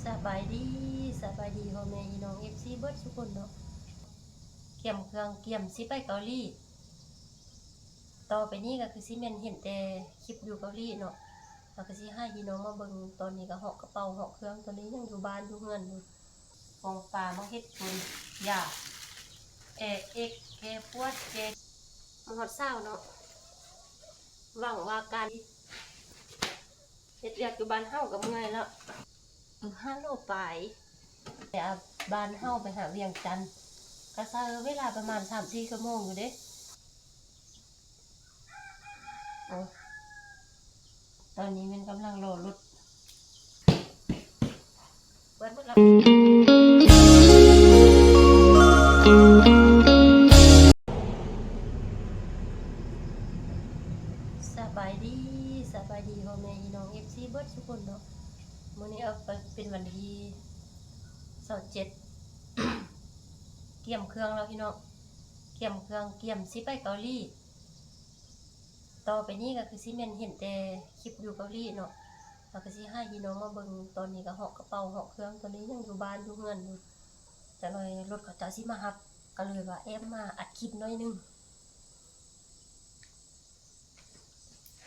ສະບາຍດີ ສະບາຍດີພໍ່ແມ່ພີ່ນ້ອງ ເອັຟຊີ ເບິດສູ່ຄົນເນາະ. ກຽມເຄື່ອງ ກຽມຊິໄປເກົາຫຼີ. ຕໍ່ໄປນີ້ກໍຄືຊິແມ່ນເຫັນແຕ່ຄລິບຢູ່ເກົາຫຼີເນາະ. ແລ້ວກໍຊິໃຫ້ພີ່ນ້ອງມາເບິ່ງ. ຕອນນີ້ກໍເຫາະກະເປົາ ເຫາະເຄື່ອງ. ຕອນນີ້ຍັງຢູ່ບ້ານຢູ່ເຮືອນຢູ່. ປອງປາ ມາເຮັດປຸນ ຢາ ແກ້ເອັກ ແກ້ປວດ ແກ້ ມາຮອດເຊົ້າເນາະ. ຫວັງວ່າການ ເຮັດວຽກຢູ່ບ້ານເຮົາກໍເມື່ອຍແລ້ວ. ເອີ ຫ້າໂລປາຍ. ແຕ່ບ້ານເຮົາໄປຫາວຽງຈັນ ກໍໃຊ້ເວລາປະມານສາມສີ່ຊົ່ວໂມງຢູ່ເດ້. ໂອ້ ຕອນນີ້ແມ່ນກຳລັງລໍລົດ. ເປີດໝົດແລ້ວ. ສະບາຍດີ ສະບາຍດີພໍ່ແມ່ພີ່ນ້ອງ ເອັຟຊີ ເບິດສູ່ຄົນເນາະ. ມື້ນີ້ເອົາໄປເປັນວັນທີຊາວເຈັດ ກຽມເຄື່ອງແລ້ວພີ່ນ້ອງ ກຽມເຄື່ອງ ກຽມຊິໄປເກົາຫຼີ. ຕໍ່ໄປນີ້ກໍຄືຊິແມ່ນເຫັນແຕ່ຄລິບຢູ່ເກົາຫຼີເນາະ. ແລ້ວກໍຊິໃຫ້ພີ່ນ້ອງມາເບິ່ງ. ຕອນນີ້ກໍເຫາະກະເປົາ ເຫາະເຄື່ອງ. ຕອນນີ້ຍັງຢູ່ບ້ານຢູ່ເຮືອນຢູ່. ຈັກໜ່ອຍລົດເຂົາເຈົ້າຊິມາຮັບ ກໍເລີຍວ່າແອບມາອັດຄລິບໜ້ອຍໜຶ່ງ.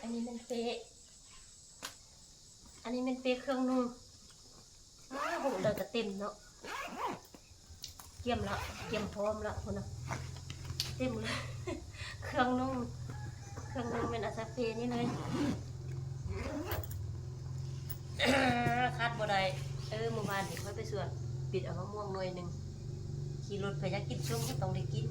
ອັນນີ້ແມ່ນເປ້ ອັນນີ້ແມ່ນເປ້ເຄື່ອງນຸ່ງ. ອ້າວ ໂຫ ໄດ້ກະເຕັມເນາະ. ກຽມລະ ກຽມພ້ອມລະພຸ້ນນະ ເຕັມເລີຍ. ເຄື່ອງນຸ່ງ ເຄື່ອງນຸ່ງແມ່ນອາສາເປ້ນີ້ເລີຍ. ຂາດບໍ່ໄດ້. ເອີ ມື້ວານນີ້ຂ້ອຍໄປສວນ ປິດເອົາມະມ່ວງໜ່ວຍໜຶ່ງ. ຂີ່ລົດໄປ ຢາກກິນສົ້ມກໍຕ້ອງໄດ້ກິນ.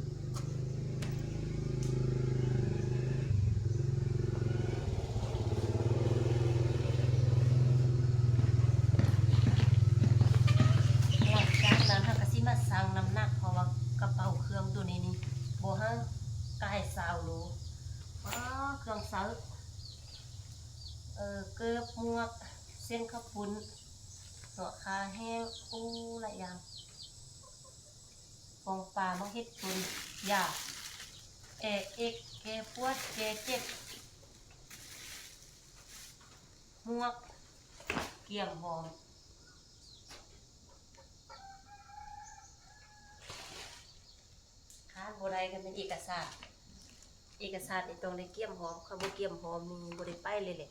ຫຼັງຈາກນັ້ນເຮົາກໍຊິມາຊັ່ງນ້ຳໜັກ ເພາະວ່າກະເປົາເຄື່ອງໂຕນີ້ນີ້ ບໍ່ຫາກາຍຊາວໂລ. ອ້າ ເຄື່ອງໃຊ້ ເກີບ ໝວກ ເສັ້ນເຂົ້າປຸ້ນ ເນາະ ຄາແຫ້ງ ໂອ້ ຫຼາຍຢ່າງ. ປອງປາ ມາເຮັດປຸນ ຢາ ແກ້ເອັກ ແກ້ປວດ ແກ້ເຈັບ ໝວກ ກຽມຫອມ. ຂາດບໍ່ໄດ້ກໍແມ່ນເອກະສານ. ເອກະສານນີ້ຕ້ອງໄດ້ກຽມຫອມ. ຄັນບໍ່ກຽມຫອມນີ້ບໍ່ໄດ້ໄປເລີຍແຫຼະ.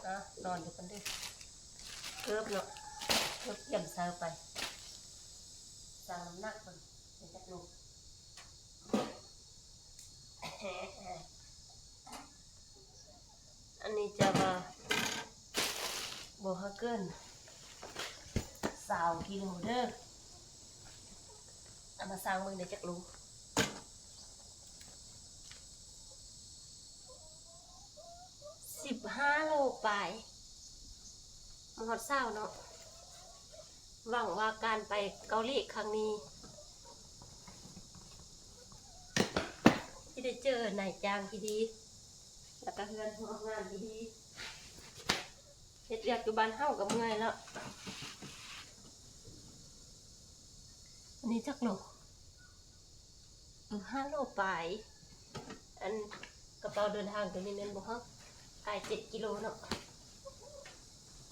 ອ່ະ ນອນຢູ່ກັນເດີ້. ເກີບເນາະ ເກີບກຽມໃສ່ໄປ ຊັ່ງນ້ຳໜັກເບິ່ງ ເປັນຈັກໂລ. ອັນນີ້ຈະວ່າບໍ່ໃຫ້ເກີນຊາວກິໂລເດີ້. ເອົາມາຊັ່ງເບິ່ງໄດ້ຈັກໂລ. ສິບຫ້າໂລປາຍ ມາຮອດຊາວເນາະ. ຫວັງວ່າການໄປເກົາຫຼີຄັ້ງນີ້ ຊິໄດ້ເຈີນາຍຈ້າງທີ່ດີ ແລ້ວກະເຮືອນຮ່ວມງານທີ່ດີ. ເຮັດວຽກຢູ່ບ້ານເຮົາກໍເມື່ອຍແລ້ວ. ອັນນີ້ຈັກໂລ? ເອີ ຫ້າໂລປາຍ. ອັນກະເປົາເດີນທາງໂຕນີ້ແມ່ນບໍ່? ເຮົາກາຍເຈັດກິໂລເນາະ.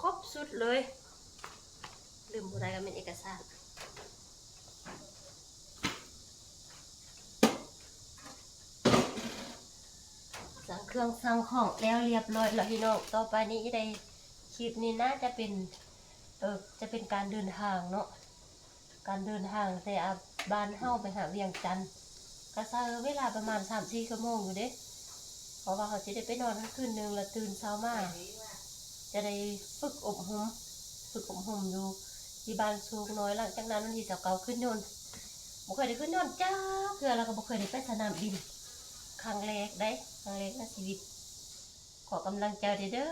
ຄົບຊຸດເລີຍ. ລືມບໍ່ໄດ້ກໍແມ່ນເອກະສານ. ສັ່ງເຄື່ອງສັ່ງຂອງແລ້ວລຽບລ້ອຍແລ້ວພີ່ນ້ອງ. ຕໍ່ໄປນີ້ໄດ້ ຄລິບນີ້ໜ້າຈະເປັນ ເອີ ຈະເປັນການເດີນທາງເນາະ. ການເດີນທາງແຕ່ ອາ ບ້ານເຮົາໄປຫາວຽງຈັນ ກໍໃຊ້ເວລາປະມານສາມສີ່ຊົ່ວໂມງຢູ່ເດ້. ເພາະວ່າເຮົາຊິໄດ້ໄປນອນຫັ້ນຄືນໜຶ່ງ ແລ້ວຕື່ນເຊົ້າມາຈະໄດ້ຝຶກອົບຮົມ ຝຶກອົບຮົມຢູ່ທີ່ບ້ານໂຊກນ້ອຍ. ຫຼັງຈາກນັ້ນວັນທີຊາວເກົ້າຂຶ້ນຍົນ. ບໍ່ເຄີຍໄດ້ຂຶ້ນຍົນຈັກເທື່ອ ແລ້ວກໍບໍ່ເຄີຍໄດ້ໄປສະໜາມບິນ. ຄັ້ງແລກເດ້ ຄັ້ງແລກໃນຊີວິດ. ຂໍກຳລັງໃຈແດ່ເດີ້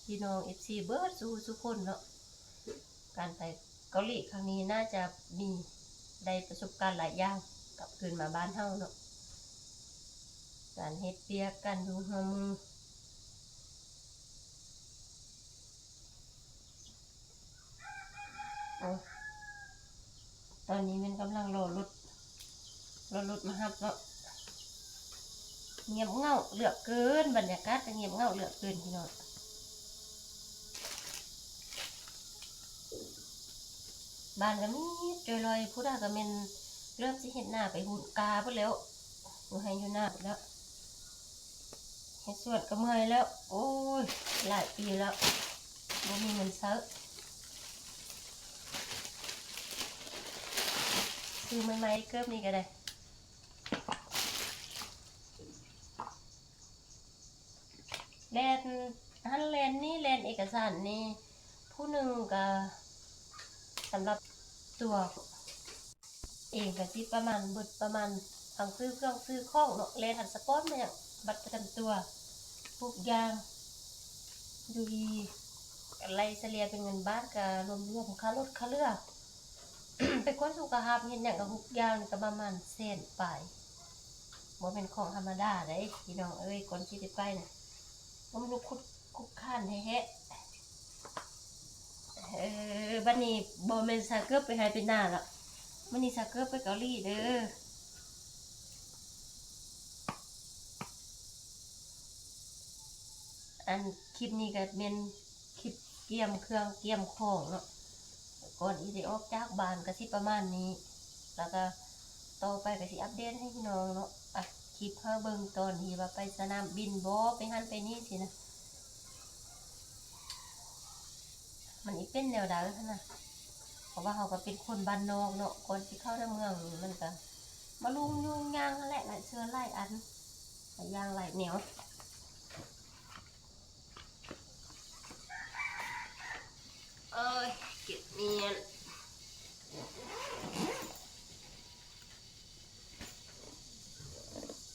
ພີ່ນ້ອງເອັຟຊີເບິດສູ່ຜູ້ສູ່ຄົນເນາະ. ການໄປເກົາຫຼີຄັ້ງນີ້ໜ້າຈະມີ ໄດ້ປະສົບການຫຼາຍຢ່າງກັບຄືນມາບ້ານເຮົາເນາະ. ການເຮັດວຽກ ການຢູ່ຮ່ວມໝູ່. ໂອ້ ຕອນນີ້ແມ່ນກຳລັງລໍລົດ ລໍລົດມາຮັບເນາະ. ງຽບເຫງົາເຫຼືອເກີນ ບັນຍາກາດກໍງຽບເຫງົາເຫຼືອເກີນພີ່ນ້ອງ. ບ້ານກໍມີດຈ່ອຍລອຍ ຜູ້ດາກໍແມ່ນເລີ່ມຊິເຮັດນາໄປຫຸ້ນກາເບິດແລ້ວ ຢູ່ໄຮ່ຢູ່ນາເບິດແລ້ວ ເຮັດສວນກໍເມື່ອຍແລ້ວ ໂອ້ຍ ຫຼາຍປີແລ້ວ ບໍ່ມີເງິນໃຊ້ ຊື້ໃໝ່ໆ ເກີບນີ້ກໍໄດ້ ແລ່ນຫັ້ນແລ່ນນີ້ ແລ່ນເອກະສານນີ້ ຜູ້ໜຶ່ງກະສຳລັບຕົວເອງກະຊິປະມານ ເບິດປະມານ ທັງຊື້ເຄື່ອງຊື້ຂອງເນາະ ແລ່ນພາສະປອດ ມາຫຍັງ ບັດປະຈຳຕົວ ທຸກຢ່າງ ຢູ່ທີ່ ກະໄລ່ສະເລ່ຍເປັນເງິນບາດ ກະລວມໆ ຄ່າລົດຄ່າເຫຼືອ ໄປກວດສຸຂະພາບເຮັດຫຍັງກະທຸກຢ່າງນີ້ກະປະມານແສນປາຍ ບໍ່ແມ່ນຂອງທຳມະດາເດ້ພີ່ນ້ອງເອີຍ ກ່ອນຊິໄດ້ໄປນະ ຕ້ອງລຸກຄຸດຄຸກຄານແທ້ໆ ເອີ ບັດນີ້ບໍ່ແມ່ນສາວເກີບໄປໄຮ່ໄປນາລະ ມື້ນີ້ສາວເກີບໄປເກົາຫຼີເດີ. ອັນຄລິບນີ້ກໍແມ່ນຄລິບກຽມເຄື່ອງກຽມຂອງເນາະ ກ່ອນທີ່ໄດ້ອອກຈາກບ້ານກໍຊິປະມານນີ້ ແລ້ວກໍຕໍ່ໄປກໍຊິອັບເດດໃຫ້ພີ່ນ້ອງເນາະ ອັດຄລິບໃຫ້ເບິ່ງຕອນທີ່ວ່າໄປສະໜາມບິນບໍ ໄປຫັ້ນໄປນີ້ຊີ້ນະ ມັນອີເປັນແນວໃດຫັ້ນນະ ເພາະວ່າເຮົາກໍເປັນຄົນບ້ານນອກເນາະ ກ່ອນຊິເຂົ້າໃນເມືອງນີ້ມັນກໍມາລຸງຍຸງຍາງຫັ້ນແຫຼະ ຫຼາຍເທື່ອຫຼາຍອັນ ຫຼາຍຢ່າງຫຼາຍແນວ. ເອີຍ ເກັບມຽນ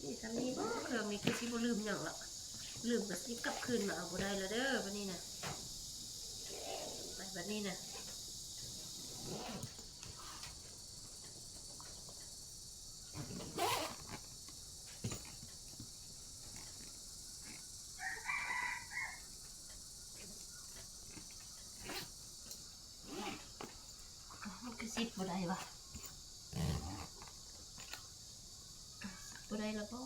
ມີສ່ຳນີ້ບໍ ເຄື່ອງນີ້ຄືຊິບໍ່ລືມຫຍັງລະ ລືມກໍຊິກັບຄືນມາເອົາບໍ່ໄດ້ລະເດີ ບັດນີ້ນະ ໄປບັດນີ້ນະ. ມັນຄືຊິບບໍ່ໄດ້ຫວາ ບໍ່ໄດ້ລະບໍ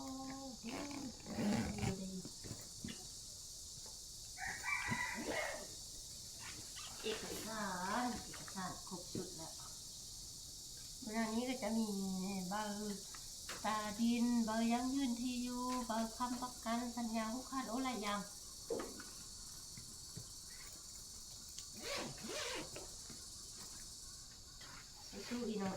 ເອກະສານ ເອກະສານຄົບຊຸດແລ້ວ ໃນນີ້ກໍຈະມີໃບຕາດິນ ໃບຢັ້ງຢືນທີ່ຢູ່ ໃບຄ້ຳປະກັນ ສັນຍາຜູກຂາດ ໂອ້ ຫຼາຍຢ່າງ ສູ້ໆ ອີ່ນ້ອງ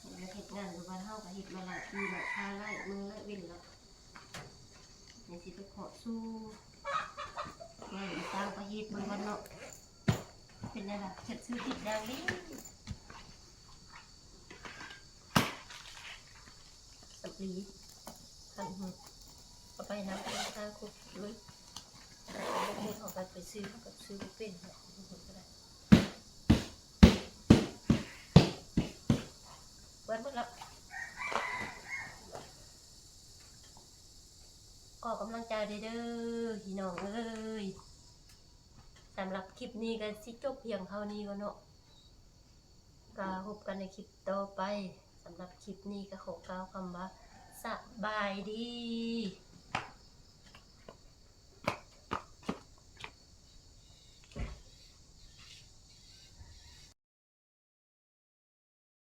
ເຮັດວຽກເຮັດງານຢູ່ບ້ານເຮົາກໍເຮັດມາຫຼາຍປີແລ້ວ ພາຫຼາຍມື້ຫຼາຍເວັນແລ້ວ ຍັງຊິໄປເຄາະສູ້ງານຢູ່ຕ່າງປະເທດເບິ່ງກ່ອນເນາະ ເປັນແນວໃດ ເຮັດຊື່ຕິດຢ່າງນີ້ ສຳລີ ຄັນຫື ເອົາໄປນຳ ເອົາໄປຄົບເລີຍ ເຮົາກໍໄປຊື້ ເຮົາກໍຊື້ບໍ່ເປັນເນາະ ເພິ່ນກໍໄດ້ ເບິດໝົດແລ້ວ ຂໍກຳລັງໃຈແດ່ເດີ ພີ່ນ້ອງເອີຍ ສຳລັບຄລິບນີ້ກໍຊິຈົບພຽງເທົ່ານີ້ກ່ອນເນາະ ກໍພົບກັນໃນຄລິບຕໍ່ໄປ ສຳລັບຄລິບນີ້ກໍຂໍກ່າວຄຳວ່າ ສະບາຍດີ.